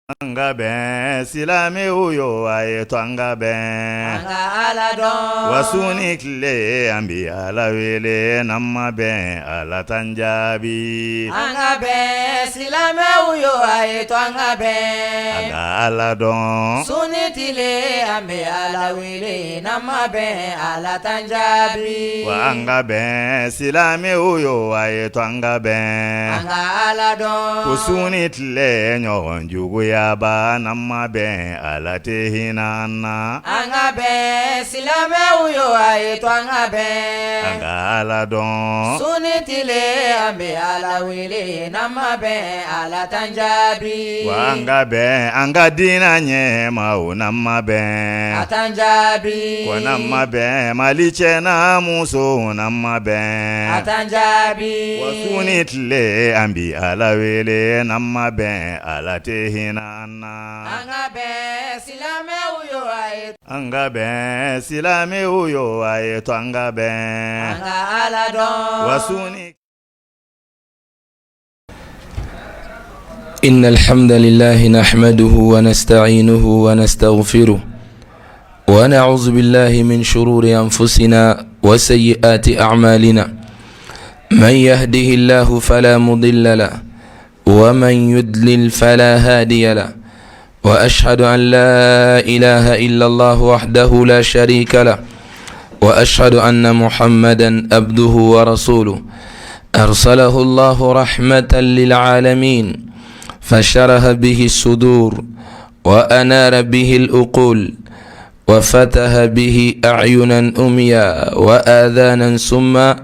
An ka bɛn silamɛw yo a ye to an ka bɛn An ka Ala dɔn wa su ni tile an bɛ Ala wele n'an ma bɛn Ala t'an jaabi An ka bɛn silamɛw yo a ye to an ka An bɛn ka Ala dɔn Su ni tile an bɛ Ala wele n'an ma bɛn Ala t'an jaabi wa an ka bɛn silamɛw yo a ye to an ka bɛn An ka Ala dɔn ko su ni tile ɲɔgɔn juguyaba n'an ma bɛn Ala tɛ hinɛ an na An ka bɛn silamɛw yo a ye to an ka An bɛn ka Ala dɔn Su ni tile an bɛ Ala wele n'an ma bɛn Ala t'an jaabi wa an ka bɛn an ka diinɛ ɲɛmaaw n'an ma A bɛn t'an jaabi ko n'an ma bɛn Mali cɛ n'a muso n'an ma A bɛn t'an jaabi wa su ni tile an bi Ala wele n'an ma bɛn Ala tɛ hinɛ an na An ka bɛn silamɛw yo a ye An ka bɛn silamɛw yo a ye to an ka an bɛn ka Ala dɔn wa su ni إن الحمد لله نحمده ونستعينه ونستغفره ونعوذ بالله من شرور أنفسنا وسيئات أعمالنا من يهده الله فلا مضل له ومن يضلل فلا هادي له وأشهد أن لا إله إلا الله وحده لا شريك له وأشهد أن محمدا عبده ورسوله أرسله الله رحمة للعالمين فشرح به الصدور وأنار به الأقول وفتح به أعينا أميا وآذانا سما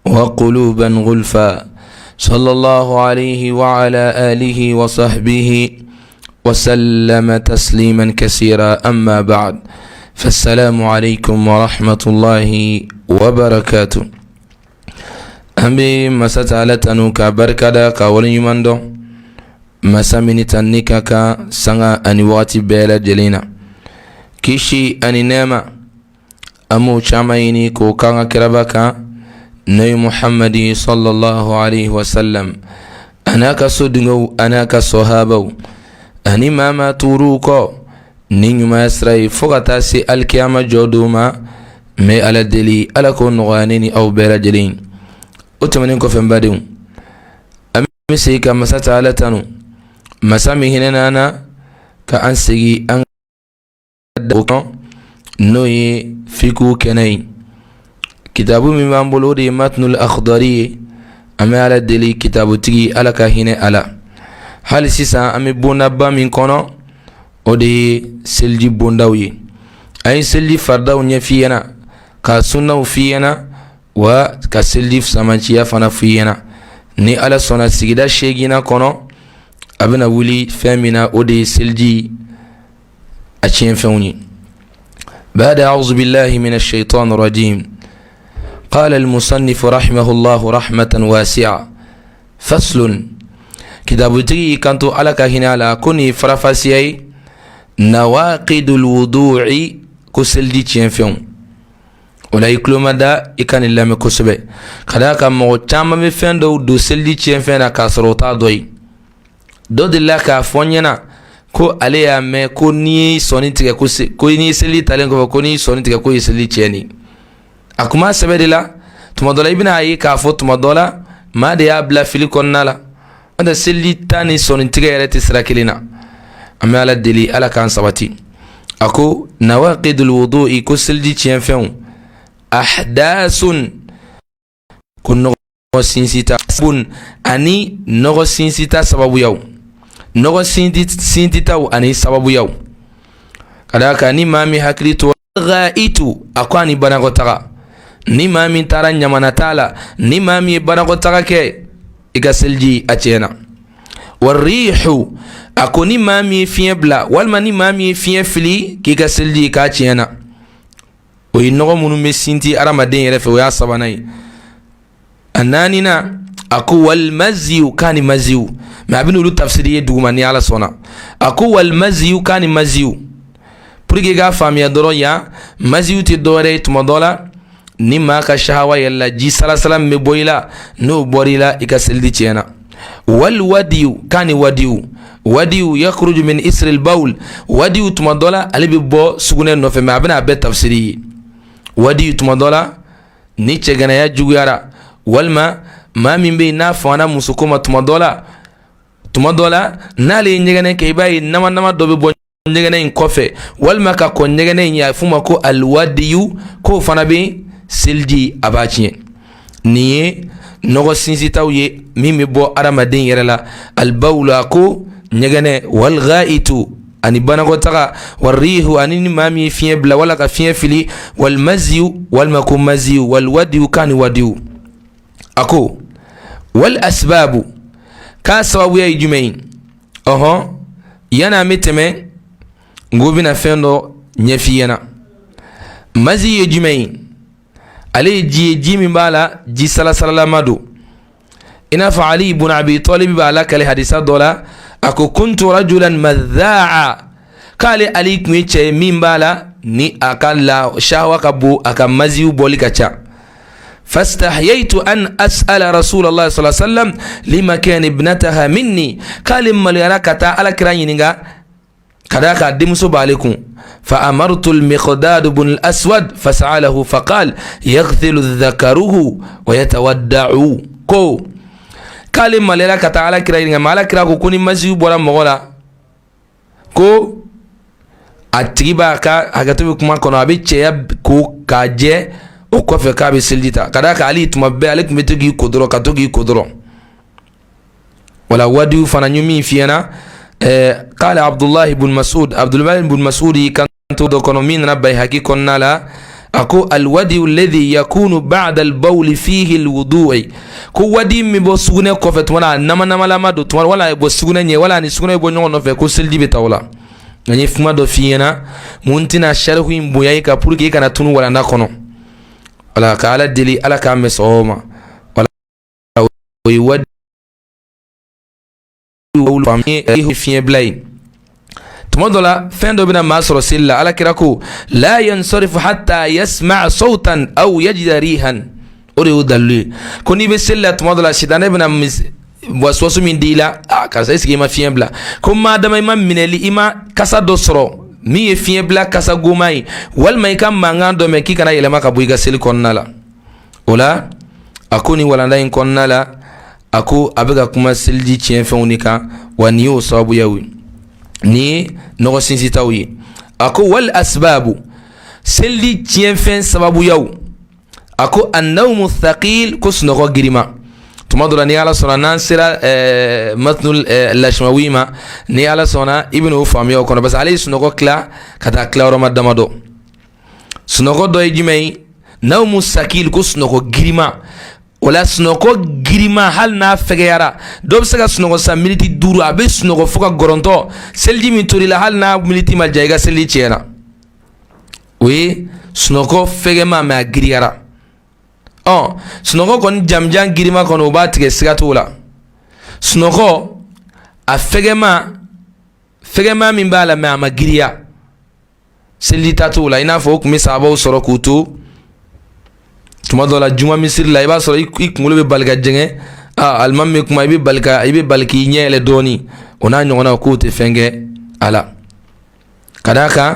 وقلوبا غلفا صلى الله عليه وعلى آله وصحبه وسلم تسليما كثيرا أما بعد فالسلام عليكم ورحمة الله وبركاته An bɛ masa Ala tanu ka barikada ka waleɲuman dɔn masa min tanuni ka kan sanga ani waati bɛɛ lajɛlen na kisi ani nɛɛma an b'o caman ɲini k'o k'an ka kiraba kan n'o ye Muhamadi sallallahu alayhi wa sallam a n'a ka so dungew a n'a ka sɔhabaw ani maa maa tugur'u kɔ ni ɲumanya sira ye fo ka taa se alikiyama jɔ don ma n bɛ Ala deli Ala k'o nɔgɔya ne ni aw bɛɛ lajɛlen o tɛmɛnen kɔfɛ n badenw an bɛ segin ka masa Ala tanu masa min hinɛna an na ka an segin an o kan n'o ye fiku kɛnɛ ye kitabu min b'an bolo o de ye matnul akhdari ye an bɛ Ala deli kitabutigi Ala ka hinɛ a la hali sisan an bɛ bondaba min kɔnɔ o de ye seliji bondaw ye an ye seliji faridaw ɲɛf'i ɲɛna ka sunnaw f'i ɲɛna wa ka seliji fisamanciya fana f'i ɲɛna ni Ala sɔnna sigida seeginnan kɔnɔ a bɛna wuli fɛn min na o de ye seliji a tiɲɛfɛnw ye بعد أعوذ بالله من الشيطان الرجيم قال المصنف رحمه الله رحمة واسعة فصل kitabutigi kanto Ala ka hinɛ a la ko nin ye farafasiya ye nawaqidul wudu'i ko seliji tiɲɛfɛnw o la i tulomada i ka nin lamɛn kosɛbɛ ka d'a kan mɔgɔ caman bɛ fɛn dɔw don seliji tiɲɛfɛn na k'a sɔrɔ o t'a dɔ ye dɔ delila k'a fɔ n ɲɛna ko ale y'a mɛn ko n'i ye sɔnin tigɛ ko n'i ye seliji talen kɔfɛ ko n'i ye sɔnin tigɛ k'o ye seliji tiɲɛni a kuma sɛbɛ de la tuma dɔ la i bɛna a ye k'a fɔ tuma dɔ la maa de y'a bila fili kɔnɔna la n'o tɛ seliji ta ni sɔnin tigɛ yɛrɛ tɛ sira kelen na an bɛ Ala deli Ala k'an sabati a ko nawaqidul wudu'i ko seliji tiɲɛfɛnw ahdasun ko nɔgɔ sinsita bun ani nɔgɔ sinsita sababuyaw nɔgɔ sintitaw ani sababuyaw ka d'a kan ni maa min hakili to ghaitu a ko ani banakɔtaga ni maa min taara ɲamanata la ni maa min ye banakɔtaga kɛ i ka seliji a tiɲɛna warihu a ko ni maa min ye fiɲɛ bila walima ni maa min ye fiɲɛ fili k'i ka seliji k'a tiɲɛna o ye nɔgɔ minnu bɛ sinti hadamaden yɛrɛ fɛ o y'a sabanan ye a naaninan a ko walmaziyu k'a ni maziyu mais a bɛ n'olu tafsiri ye duguma ni Ala sɔnna a ko walmaziyu k'a ni maziyu pour que i k'a faamuya dɔrɔn yan maziyu tɛ dɔwɛrɛ ye tuma dɔ la ni maa ka sahawa yɛlɛla ji salasala min bɛ bɔ i la n'o bɔra i la i ka seliji tiɲɛna. Wal wadiyu, k'a ni wadiyu. Wadiyu yakhruju min isril bawl, wadiyu tuma dɔ la ale bɛ bɔ sugunɛ nɔfɛ, mais a bɛna a bɛɛ tafsiri ye. Wadiyu tuma dɔ la ni cɛganaya juguyara, walima maa min bɛ yen n'a fana musoko ma, tuma dɔ la n'ale ye ɲɛgɛnɛ kɛ, i b'a ye nama nama dɔ bɛ bɔ ɲɛgɛnɛ in kɔfɛ walima ka kɔn ɲɛgɛnɛ in ɲɛ, a f'o ma ko alwadiyu, k'o fana bɛ seliji, a b'a tiɲɛ. Nin ye nɔgɔ sinsitaw ye min bɛ bɔ adamaden yɛrɛ la. Albawlu, a ko ɲɛgɛnɛ, walghaitu, ani banakɔtaga, warihu, ani ni maa min ye fiɲɛ bila wala ka fiɲɛ fili, walmaziyu, walima ko maziyu, walwadiyu, k'a ni wadiyu. A ko wal asbabu, k'a sababuya ye jumɛn ye? Ɔhɔn, yanni an bɛ tɛmɛ, n ko bɛna fɛn dɔ ɲɛf'i ɲɛna. Mazi ye jumɛn ye? Ale ye ji ye, ji min b'a la, ji salasalalama don. I n'a fɔ Ali ibn Abi Talib b'a lakale hadisa dɔ la, a ko kuntu rajulan madhaa, k'ale Ali tun ye cɛ ye min b'a la ni a ka la shahawa ka bon, a ka maziw bɔli ka ca. Fastahyaytu an as'ala Rasulallah sallallahu alaihi wasallam limakani ibnataha minni, k'ale maloyara ka taa Ala kira ɲininka ka d'a kan denmuso b'ale kun. Fa amartu al-Miqdad ibn al-Aswad fas'alahu faqal yaghsilu dhakaruhu wa yatawadda'u. Ko k'ale maloyara ka taa Ala kira ɲininka, mais Ala kira ko ko ni maziw bɔra mɔgɔ la, ko a tigi b'a ka, hakɛto bɛ kuma kɔnɔ, a bɛ cɛya ko k'a jɛ, o kɔfɛ k'a bɛ seliji ta. Ka d'a kan ale tuma bɛɛ ale tun bɛ to k'i ko dɔrɔn, ka to k'i ko dɔrɔn. Wala wadiyu fana, n ye min f'i ɲɛna, k'ale Abdulahi bun Masud, Abdulahi bun Masud y'i kanto dɔ kɔnɔ min nana Bayhaki kɔnɔna la, a ko alwadiyu alladhi yakunu ba'da albawli fihi alwudu'i, ko wadi min bɔ sugunɛ kɔfɛ tuma na, a nama namalama don tuma, wala a bɔ sugunɛ ɲɛ, wala ni sugunɛ bɔ ɲɔgɔn nɔfɛ, ko seliji bɛ ta o la. Nka n ye kuma dɔ f'i ɲɛna mun tɛna sarihu in bonya i kan pour que i kana tunu walanda kɔnɔ. Wala ka Ala deli, Ala k'an bɛn sɔgɔma ma. Wala o ye wadi fiɲɛ bila ye. Tuma dɔ la fɛn dɔ bɛna maa sɔrɔ seli la. Ala kira ko la yansarifu hatta yasma sawtan aw yajida rihan. O de y'o dalilu ye ko n'i bɛ seli la, tuma dɔ la sitanɛ bɛna wasuwasu min di i la: a karisa, est-ce que i ma fiɲɛ bila? Ko madama i ma minɛli, i ma kasa dɔ sɔrɔ min ye fiɲɛ bila kasa goma ye, walima i ka mankan dɔ mɛn, k'i kana yɛlɛma ka bɔ i ka seli kɔnɔna la. O la a ko nin walanda in kɔnɔna la, a ko a bɛ ka kuma seliji tiɲɛfɛnw de kan, wa nin y'o sababuyaw ye, nin ye nɔgɔ sinsitaw ye. A ko wal asbabu, seliji tiɲɛfɛn sababuyaw, a ko annawmu thaqil, ko sunɔgɔ girima. Tuma dɔ la, ni Ala sɔnna, n'an sera matnul lashmawi ma, ni Ala sɔnna, i bɛn'o faamuya o kɔnɔ, parce que ale ye sunɔgɔ tila ka taa tilayɔrɔma damadɔ. Sunɔgɔ dɔ ye jumɛn ye? Nawmu sakil, ko sunɔgɔ girima. O la sunɔgɔ girima, hali n'a fɛgɛyara, dɔ bɛ se ka sunɔgɔ sa miniti 5, a bɛ sunɔgɔ fo ka gɔrɔntɔ. Seliji min tor'i la, hali n'a miniti ma ja, i ka seliji tiɲɛna. O ye sunɔgɔ fɛgɛma, mais a giriyara. Ɔ sunɔgɔ kɔni jamujan girima kɔni, o b'a tigɛ, siga t'o la. Sunɔgɔ a fɛgɛma, fɛgɛma min b'a la, mais a ma giriya, seliji ta t'o la. I n'a fɔ o tun bɛ sabaw sɔrɔ k'u to tuma dɔ la juma misiri la, i b'a sɔrɔ i kunkolo bɛ bali ka jɛngɛ, aa alimami bɛ kuma, i bɛ bali k'i ɲɛ yɛlɛ dɔɔni. O n'a ɲɔgɔnnaw, k'o tɛ fɛn kɛ a la, ka d'a kan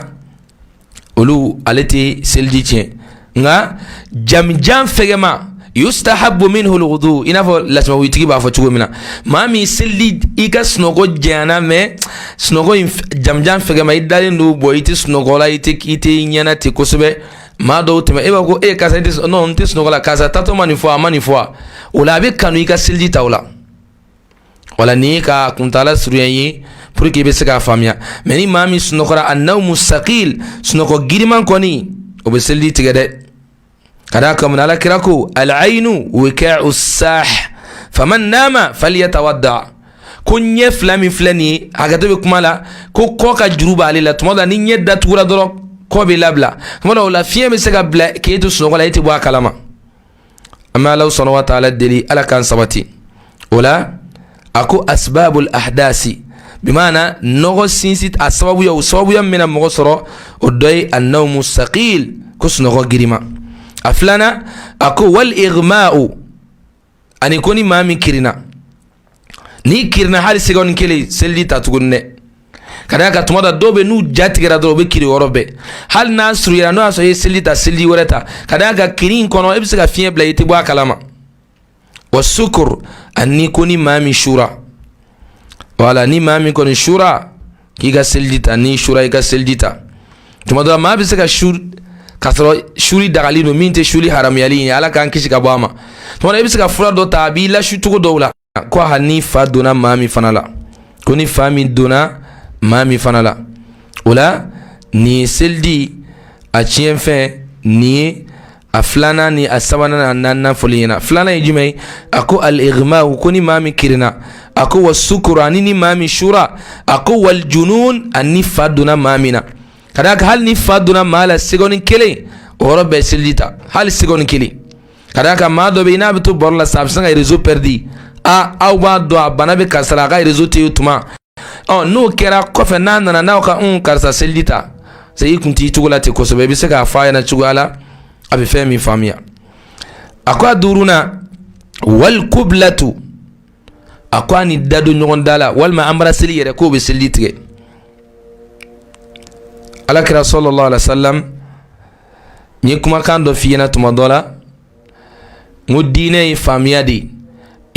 olu ale tɛ seliji tiɲɛ. Nka jamijan fɛgɛma, yustahabu minhu alwudu, i n'a fɔ lasumawitigi b'a fɔ cogo min na, maa min seliji i ka sunɔgɔ janyana, mais sunɔgɔ in jamijan fɛgɛma, i dalen don bɔ, i tɛ sunɔgɔ la, i tɛ ɲɛna ten kosɛbɛ. Maa dɔw tɛmɛ, e b'a fɔ ko e karisa, i tɛ, non, n tɛ sunɔgɔ la, karisa tatɔ ma nin fɔ, a ma nin fɔ. O la a bɛ kanu i ka seliji ta o la. Wala nin ye ka kuntaala surunya ye pour que i bɛ se k'a faamuya. Mais ni maa min sunɔgɔra, annawmu sakil, sunɔgɔ giriman kɔni, o bɛ seliji tigɛ dɛ. Ka d'a kan Ala kira ko al-aynu wika'u sah faman nama falyatawadda, ko ɲɛ fila min filɛ nin ye, hakɛto bɛ kuma la, ko kɔ ka juru b'ale la. Tuma dɔ la ni ɲɛ datugura dɔrɔn, kɔ bɛ labila. Tuma dɔ o la fiɲɛ bɛ se ka bila k'e to sunɔgɔ la, e tɛ bɔ a kalama. An bɛ Ala subhanahu wa ta'ala deli, Ala k'an sabati o la. A ko asbabul ahdasi, bimaana nɔgɔ sinsin a sababuya, o sababuya min bɛna mɔgɔ sɔrɔ, o dɔ ye annawmu saqil, ko sunɔgɔ girima. A filanan, a ko wal igma'u, ani ko ni maa min kirinna. N'i kirinna hali seconde kelen, seliji ta tuguni dɛ. Ka d'a kan tuma dɔ, dɔw bɛ n'u ja tigɛra dɔrɔn, u bɛ kirin yɔrɔ bɛɛ. Hali n'a surunyara, n'o y'a sɔrɔ i ye seliji ta, seliji wɛrɛ ta. Ka d'a kan kirin in kɔnɔ, e bɛ se ka fiɲɛ bila, i tɛ bɔ a kalama. Wa sukur, ani ko ni maa min sura, wala ni maa min kɔni sura, k'i ka seliji ta. N'i sura, i ka seliji ta. Tuma dɔ la, maa bɛ se ka su k'a sɔrɔ suli dagalen don, min tɛ suli haramuyali ye, Ala k'an kisi ka bɔ a ma. Tuma dɔ, i bɛ se ka fura dɔ ta, a b'i lasu cogo dɔw la. Ko hali ni fa donna maa min fana la, ko ni fa min donna maa min fana la, o la nin seliji a tiɲɛfɛn nin ye a filanan ni a sabanan a naaninan fɔli ɲɛna. Filanan ye jumɛn ye? A ko al-ighma'u, ko ni maa min kirinna. A ko wa sukuru, ani ni maa min sura. A ko wal junun, ani fa donna maa min na. Ka d'a kan hali ni fa donna maa la seconde kelen, o yɔrɔ bɛɛ seliji ta, hali seconde kelen. Ka d'a kan maa dɔ bɛ yen, n'a bɛ to baro la sa, a bɛ sin ka réseau perdu. A aw b'a dɔn a bana bɛ karisa la, a ka réseau tɛ yen tuma. Ɔ n'o kɛra kɔfɛ, n'a nana n'aw ka un karisa, seliji ta, se i kun t'i cogo la ten kosɛbɛ. I bɛ se k'a fɔ a ɲɛna cogoya la, a bɛ fɛn min faamuya. A ko a duurunan, wal kublatu, a ko a ni dadon ɲɔgɔn da la walima embrasseli yɛrɛ, k'o bɛ seliji tigɛ. Ala kira sallallahu alaihi wasallam, n ye kumakan dɔ f'i ɲɛna tuma dɔ la, n ko diinɛ ye faamuya de ye.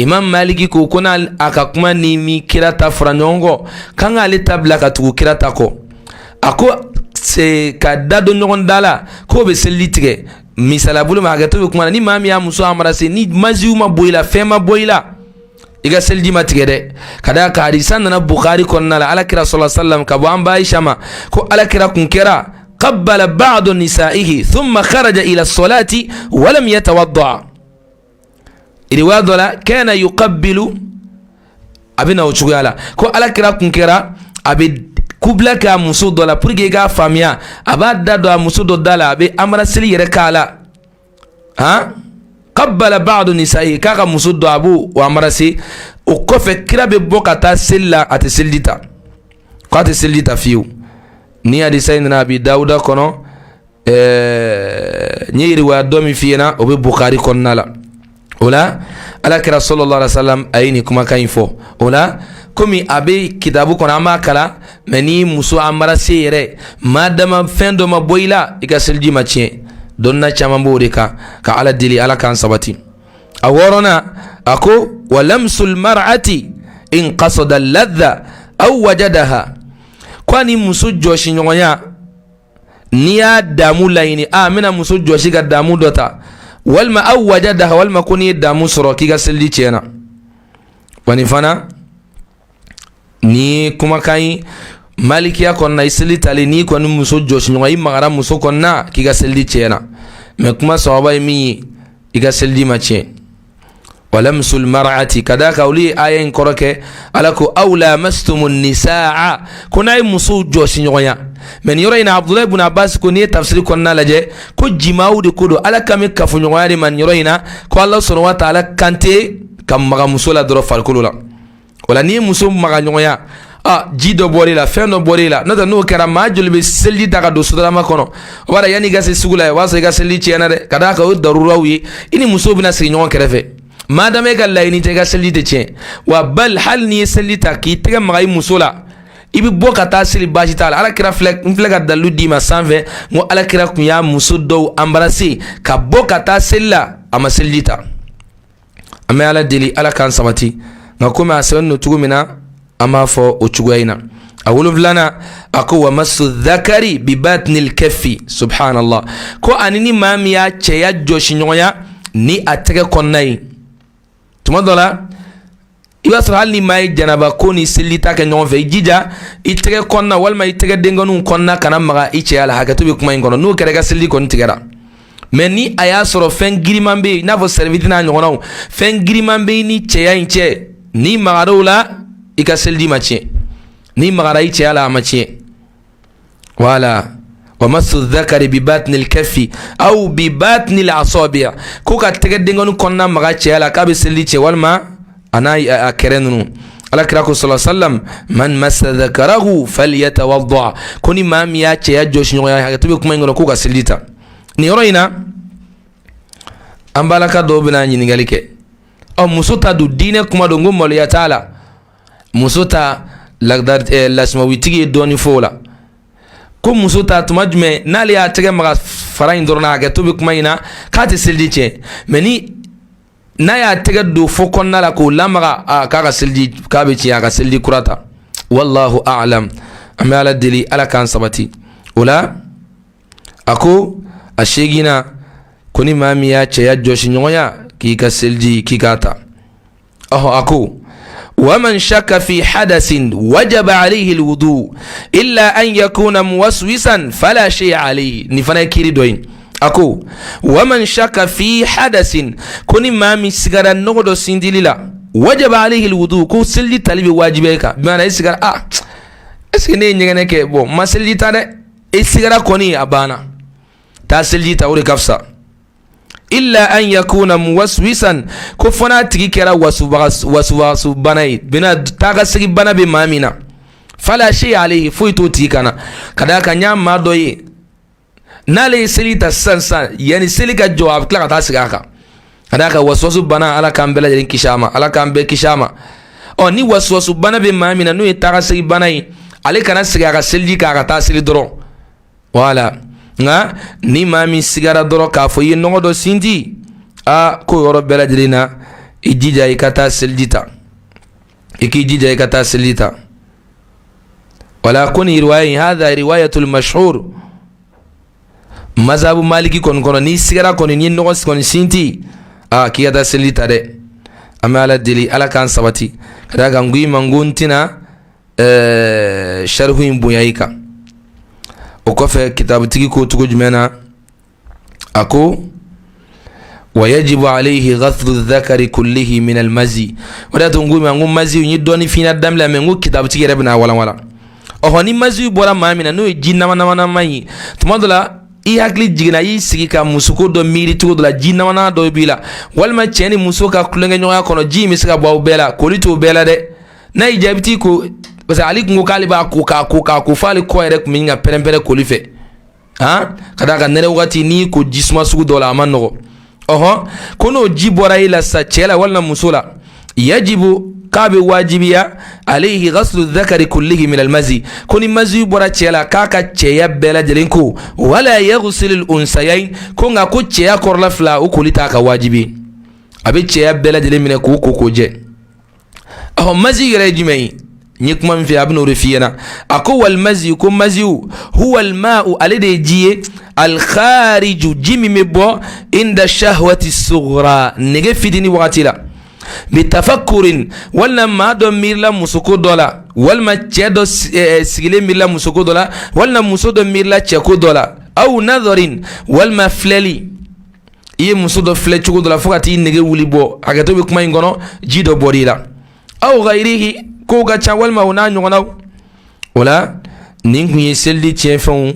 Imam Maliki ko ko n'a a ka kuma ni min kira ta fara ɲɔgɔn kɔ, k'an k'ale ta bila ka tugu kira ta kɔ. A ko se ka da don ɲɔgɔn da la, k'o bɛ seliji tigɛ. Misaliya bolo ma, hakɛto bɛ kuma na, ni maa min y'a muso embrasser, ni maziw ma bɔ i la, fɛn ma bɔ i la, i ka seliji ma tigɛ dɛ. Ka d'a kan hadisa nana Bukhari kɔnɔna la, ala kira sallallahu alaihi wasallam, ka bɔ an ba Aisha ma, ko ala kira kun kɛra qabbala ba'du nisaihi thumma kharaja ila salati walam yatawadda. Riwaya dɔ la, kana yuqabbilu, a bɛ na o cogoya la, ko ala kira kun kɛra a bɛ kubila kɛ a muso dɔ la. Pour que i k'a faamuya, a b'a da don a muso dɔ da la, a bɛ embrasseli yɛrɛ k'a la. Han, qabbala ba'du nisa'i, k'a ka muso dɔ, a b'o embrasser. O kɔfɛ, kira bɛ bɔ ka taa seli la, a tɛ seliji ta, k'a tɛ seliji ta fiyewu. Ni hadisa in nana Abi Dawuda kɔnɔ, n ye riwaya dɔ min f'i ɲɛna, o bɛ Bukhari kɔnɔna la. O la ala kira sallallahu alaihi wasallam a ye nin kumakan in fɔ. O la komi a bɛ kitabu kɔnɔ, an b'a kalan, mais ni muso embrasser yɛrɛ, maa dama fɛn dɔ ma bɔ i la, i ka seliji ma tiɲɛ. Dɔnna caman b'o de kan. Ka Ala deli, Ala k'an sabati. A wɔɔrɔnan, a ko wa lamsul mar'ati in qasada ladha aw wajadaha, ko ani muso jɔsi ɲɔgɔnya, n'i y'a damu laɲini, a n bɛna muso jɔsi ka damu dɔ ta, walima aw wajadaha, walima ko n'i ye damu sɔrɔ, k'i ka seliji tiɲɛna. Wa nin fana ni kumakan ye malikiya kɔnɔna, i seli talen, n'i kɔni muso jɔsi ɲɔgɔn, i magara muso kɔnɔna, k'i ka seliji tiɲɛna. Mais kuma sababa ye min ye, i ka seliji ma tiɲɛ. Wa lamsul mar'ati, ka d'a kan olu ye aya in kɔrɔ kɛ, Ala ko aw lamastumu nisaa, ko n'a ye musow jɔsi ɲɔgɔnya. Mais nin yɔrɔ in na, Abudulayi ibn Abbas ko n'i ye tafsiri kɔnɔna lajɛ, ko jimaaw de ko don, Ala kan bɛ kafoɲɔgɔnya de ma nin yɔrɔ in na, ko Ala subhanahu wa ta'ala kan tɛ ka maga muso la dɔrɔn farikolo la. O la n'i ye muso maga ɲɔgɔnya, a ji dɔ bɔr'i la, fɛn dɔ bɔr'i la, n'o tɛ n'o kɛra, maa joli bɛ seliji ta ka don sotarama kɔnɔ? O b'a yanni i ka se sugu la, o b'a sɔrɔ i ka seliji tiɲɛna dɛ. Ka d'a kan o ye daruraw ye, i ni muso bɛna sigi ɲɔgɔn kɛrɛfɛ. Madama e ka laɲini tɛ, i ka seliji tɛ tiɲɛ. Wa bali, hali n'i ye seliji ta k'i tɛgɛ maga i muso la, i bɛ bɔ ka taa seli, baasi t'a la. Ala kira filɛ, n filɛ ka dalilu d'i ma sanfɛ, n ko ala kira kun y'a muso dɔw embrasser ka bɔ ka taa seli la, a ma seliji ta. An bɛ Ala deli, Ala k'an sabati. Nka komi a sɛbɛnnen don cogo min na, an b'a fɔ o cogoya in na. A wolonfilanan, a ko wa masu dhakari bi batnil kafi, subhanallah, ko ani ni maa min y'a cɛya jɔsi ɲɔgɔnya ni a tɛgɛ kɔnɔna ye. Tuma dɔ la, i b'a sɔrɔ hali ni maa ye janaba ko ni seliji ta kɛ ɲɔgɔn fɛ, i jija i tɛgɛ kɔnɔna walima i tɛgɛ denkɔninw kɔnɔna kana maga i cɛya la. Hakɛto bɛ kuma in kɔnɔ. N'o kɛra, i ka seliji kɔni tigɛra. Mais ni a y'a sɔrɔ fɛn giriman bɛ yen, i n'a fɔ serviette n'a ɲɔgɔnnaw, fɛn giriman bɛ i ni cɛya in cɛ, n'i magara o la, i ka seliji ma tiɲɛ. N'i magara i cɛya la, a ma tiɲɛ. Wala wa masu dhakari bi batnil kafi aw bi batnil asabi, ko ka tɛgɛ denkɔni kɔnɔna maga cɛya la, k'a bɛ seliji tiɲɛ, walima a n'a a kɛrɛ ninnu. Ala kira ko sallallahu alaihi wasallam, man massa dhakarahu falyatawadda, ko ni maa min y'a cɛya jɔsi ɲɔgɔnya, hakɛto bɛ kuma in kɔnɔ, k'o ka seliji ta. Nin yɔrɔ in na, an balaka dɔw bɛna ɲininkali kɛ. Ɔ muso ta don, diinɛ kuma don, ko maloya t'a la. Muso ta, lasimawitigi ye dɔɔni fɔ o la, ko muso ta tuma jumɛn n'ale y'a tɛgɛ maga fara in dɔrɔn na, hakɛto bɛ kuma in na, k'a tɛ seliji tiɲɛ. Mais ni n'a y'a tɛgɛ don fo kɔnɔna la k'o lamaga, a k'a ka seliji k'a bɛ tiɲɛ, a ka seliji kura ta. Wallahu a'lam. An bɛ Ala deli, Ala k'an sabati o la. A ko a seginna ko ni maa min y'a cɛya jɔsi ɲɔgɔnya, k'i ka seliji k'i k'a ta. Ɔhɔ, a ko waman shaka fi hadasin wajaba alayhi alwudu illa an yakuna muwaswisan fala shay'a alayhi. Nin fana ye kiri dɔ ye. A ko waman shaka fi hadasin, ko ni maa min sigara nɔgɔ dɔ sintili la, wajaba alayhi alwudu, ko seliji tali bɛ wajibiya i kan. Maana i sigara, ah, est ce que ne ye ɲɛgɛnɛ kɛ? Bon, ma seliji ta dɛ. I sigara kɔni, a banna, taa seliji ta, o de ka fisa. Illa an yakuna muwaswisan, ko fo n'a tigi kɛra wasuwasu bana ye, bɛna taa ka segin bana bɛ maa min na, fala shay alayhi, foyi t'o tigi kan na. Ka d'a kan n y'a maa dɔ ye, n'ale ye seli ta sisan sisan, yanni seli ka jɔ, a bɛ tila ka taa segin a kan. Ka d'a kan wasuwasu bana, Ala k'an bɛɛ lajɛlen kisi a ma, Ala k'an bɛɛ kisi a ma. Ɔ, ni wasuwasu bana bɛ maa min na, n'o ye taa ka segin bana ye, ale kana segin a ka seliji kan, a ka taa seli dɔrɔn. Wala nka ni maa min sigara dɔrɔn k'a fɔ i ye nɔgɔ dɔ sinti, aa, k'o yɔrɔ bɛɛ lajɛlen na, i jija i ka taa seliji ta, i k'i jija i ka taa seliji ta. Wala ko nin riwaya in, hadha riwayatul mashhur mazhabu maliki kɔni kɔnɔ, n'i sigara kɔni, n'i ye nɔgɔ kɔni sinti, aa, k'i ka taa seliji ta dɛ. An bɛ Ala deli, Ala k'an sabati. Ka d'a kan n ko i ma n ko n tɛna sarihu in bonya i kan. O kɔfɛ, kitabutigi ko cogo jumɛn na? A ko wa yajibu alayhi ghaslu dhakari kullihi min almazi. O de y'a to n ko ma n ko mazi, n ye dɔɔni f'i ɲɛna daminɛ, mais n ko kitabutigi yɛrɛ bɛna walanwalan. Ɔhɔ, ni mazi bɔra maa min na, n'o ye ji namanama ye, tuma dɔ la i hakili jiginna, i y'i sigi ka musoko dɔ miiri cogo dɔ la, ji namana dɔ b'i la, walima cɛ ni muso ka tulonkɛɲɔgɔnya kɔnɔ, ji in bɛ se ka bɔ aw bɛɛ la. Koli t'o bɛɛ la dɛ. N'a y'i diya, i bɛ t'i ko, parce que ale kun ko k'ale b'a ko k'a ko k'a ko f'ale kɔ yɛrɛ tun bɛ ka pɛrɛn-pɛrɛn koli fɛ. Han, ka d'a kan nɛnɛ wagati, n'i ko ji suma sugu dɔ la, a ma nɔgɔ. Ɔhɔn, ko n'o ji bɔra e la sisan, cɛ la walima muso la, yajibu, k'a bɛ wajibiya, alayhi ghaslu dhakari kullihi min almazi, ko ni mazi bɔra cɛ la, k'a ka cɛya bɛɛ lajɛlen ko. Wala yaghsil al-unsayayn, ko nka ko cɛya kɔrɔla fila, o koli t'a ka wajibi. A bɛ cɛya bɛɛ lajɛlen minɛ k'o ko k'o jɛ. Ɔhɔ, mazi yɛrɛ ye jumɛn ye? N ye kuma min f'i ye, a bɛn'o de f'i ɲɛna. A ko wal mazi, ko maziw, huwa al ma'u, ale de ye ji ye, al khariju, ji min bɛ bɔ, inda shahwati sughra, nege fitini wagati la, bi tafakkurin, walima maa dɔ miirila musoko dɔ la, walima cɛ dɔ sigilen miirila musoko dɔ la, walima muso dɔ miirila cɛko dɔ la, aw nadharin, walima filɛli, i ye muso dɔ filɛ cogo dɔ la fo ka t'i nege wuli bɔ, hakɛto bɛ kuma in kɔnɔ, ji dɔ bɔr'i la, aw ghayrihi, kow ka ca, walima o n'a ɲɔgɔnnaw. O la nin kun ye seliji tiɲɛfɛnw,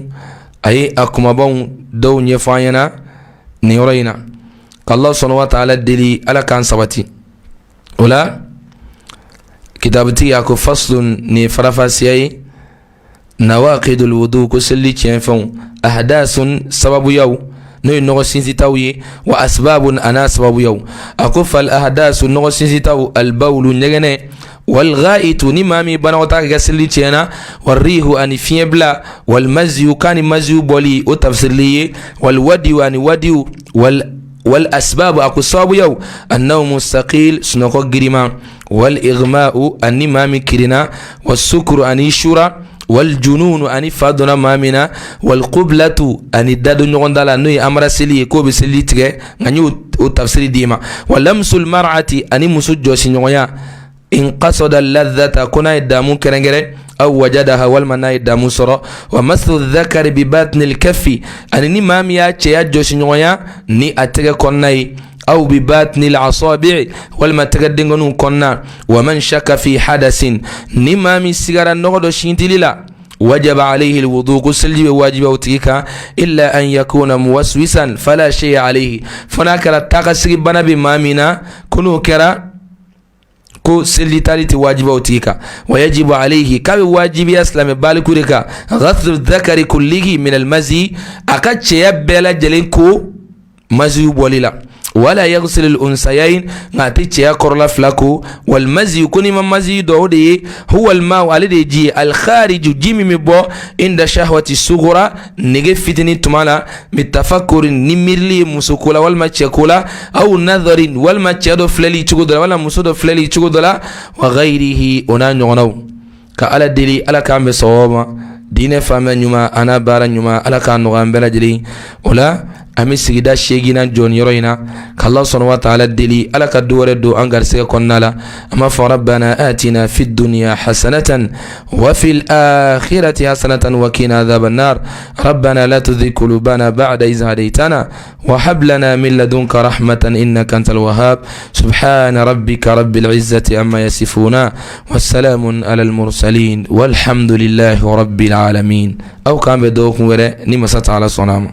a ye a kumabaw dɔw ɲɛfɔ an ɲɛna nin yɔrɔ in na. K'Ala subhanahu wa ta'ala deli, Ala k'an sabati o la. Kitabutigi a ko faslun, nin ye farafasiya ye, nawaqidul wudu, ko seliji tiɲɛfɛnw, ahdasun, sababuyaw, n'o ye nɔgɔ sinsitaw ye, wa asbabun, an'a sababuyaw. A ko fal ahdasu, nɔgɔ sinsitaw, albawlu, ɲɛgɛnɛ, wal ghaitu, ni maa min banakɔtaa kɛ seliji tiɲɛna, warihu, ani fiɲɛ bila, wal maziyu, k'a ni maziyu bɔli, o tafsirili ye, wal wadiyu, ani wadiyu, wal asbabu, a ko sababuyaw, annawmu saqil, sunɔgɔ giriman, wal igma'u, ani maa min kirinna, wasukuru, ani sura, wal jununu, ani fa donna maa min na, wal qublatu, ani dadon ɲɔgɔn da la, n'o ye embrasseli ye, k'o bɛ seliji tigɛ, nka n y'o o tafsiri d'i ma, wa lamsul mar'ati, ani muso jɔsi ɲɔgɔnya, in qasada ladhata, ko n'a ye damu kɛrɛnkɛrɛn, aw wajadaha, walima n'a ye damu sɔrɔ, wa masu dhakari bi batnil kafi, ani ni maa min y'a cɛya jɔsi ɲɔgɔnya ni a tɛgɛ kɔnɔna ye, aw bi batnil asabi, walima tɛgɛ denkɔniw kɔnɔna, wa man shaka fi hadasin, ni maa min sigara nɔgɔ dɔ sintili la, wajaba alayhi alwudu, ko seliji bɛ wajibiya o tigi kan, illa an yakuna muwaswisan fala shay'a alayhi, fo n'a kɛra taakasegin bana bɛ maa min na, ko n'o kɛra, ko seliji tali tɛ wajibiya o tigi kan. Wa yajibu alayhi, k'a bɛ wajibiya silamɛ baliku de kan, ghaslu dhakari kullihi min almazi, a ka cɛya bɛɛ lajɛlen ko maziyu bɔli la, Wala yaghsilul unsayayn, nka a tɛ cɛya kɔrɔla fila ko. Wal mazi, ko n'i ma mazi dɔn, o de ye huwal ma, ale de ye ji ye, al khariju, ji min bɛ bɔ inda shahwati sugura, nege fitinin tuma la, bitafakuri, ni miirili ye muso ko la walima cɛ ko la, aw nadharin, walima cɛ dɔ filɛli cogo dɔ la walima muso dɔ filɛli cogo dɔ la, wa ghayrihi, o n'a ɲɔgɔnnaw. Ka Ala deli, Ala k'an bɛn sawaba ma. Diinɛ faamuya ɲuman an'a baara ɲuman, Ala k'a nɔgɔya an bɛɛ lajɛlen. O la, an bɛ sigida seeginnan jɔ nin yɔrɔ in na, ka Allah subhanahu wa ta'ala deli, Ala ka du wɛrɛ don an garisɛgɛ kɔnɔna la. An b'a fɔ rabbana atina fid dunya hasanatan wa fil akhirati hasanatan wa qina adhaban nar. Rabbana la tuzigh qulubana ba'da idh hadaytana wa hab lana min ladunka rahmatan innaka antal wahhab. Subhana rabbika rabbil izzati amma yasifuna wa salamun alal mursalin walhamdulillahi rabbil alamin. Aw k'an bɛn dɔgɔkun wɛrɛ ni masa ta'ala sɔnna a ma.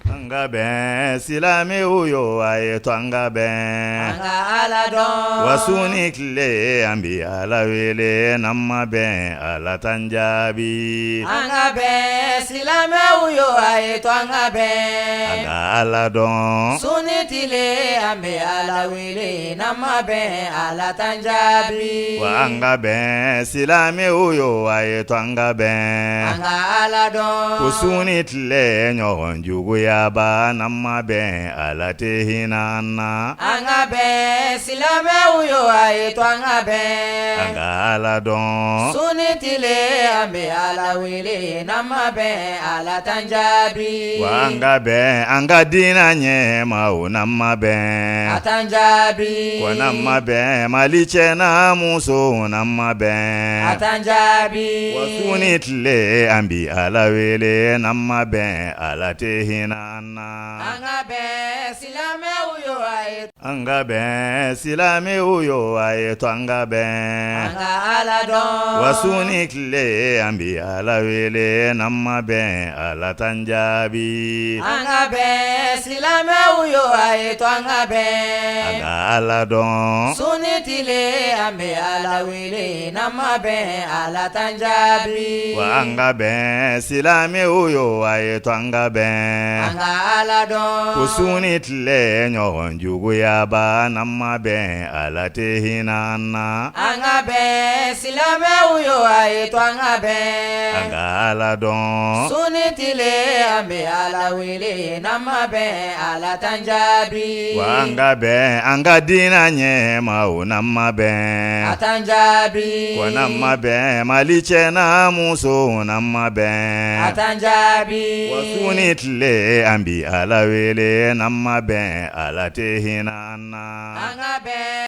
An ka bɛn, silamɛw yo, a ye to an ka bɛn. An ka Ala dɔn. Wa su ni tile, an bɛ Ala wele, n'an ma bɛn, Ala t'an jaabi. An ka bɛn, silamɛw yo, a ye to an ka bɛn. An ka Ala dɔn. Su ni tile, an bɛ Ala wele, n'an ma bɛn, Ala t'an jaabi. Wa an ka bɛn, silamɛw yo, a ye to an ka bɛn. An ka Ala dɔn. Ko su ni tile, ɲɔgɔn juguyaba, n'an ma bɛn, Ala tɛ hinɛ an na. An ka bɛn, silamɛw yo, a ye to an ka bɛn. An ka Ala dɔn. Su ni tile, an bɛ Ala wele, n'an ma bɛn, Ala t'an jaabi. Wa an ka bɛn an ka diinɛ ɲɛmaaw, n'an ma bɛn, A t'an jaabi. Wa n'an ma bɛn, Mali cɛ n'a muso, n'an ma bɛn, A t'an jaabi. Wa su ni tile, an bɛ Ala wele, n'an ma bɛn, Ala tɛ hinɛ an na. An ka bɛn, silamɛw yo, a ye An ka bɛn, silamɛw yo, a ye to an ka bɛn. An ka Ala dɔn. Wa su ni tile, an bɛ Ala wele, n'an ma bɛn, Ala t'an jaabi. An ka bɛn, silamɛw yo, a ye to an ka bɛn. An ka Ala dɔn. Su ni tile, an bɛ Ala wele, n'an ma bɛn, Ala t'an jaabi. Wa an ka bɛn, silamɛw yo, a ye to an ka bɛn. An ka Ala dɔn. Ko su ni tile, ɲɔgɔn juguyaba, n'an ma bɛn, Ala tɛ hinɛ an na. An ka bɛn, silamɛw yo, a ye to an ka bɛn. An ka Ala dɔn. Su ni tile, an bɛ Ala wele, n'an ma bɛn, Ala t'an jaabi. Wa an ka bɛn an ka diinɛ ɲɛmaaw, n'an ma bɛn, A t'an jaabi. Wa n'an ma bɛn, Mali cɛ n'a muso, n'an ma bɛn, A t'an jaabi. Wa su ni tile, an bɛ Ala wele, n'an ma bɛn, Ala tɛ hinɛ an na. An ka bɛn.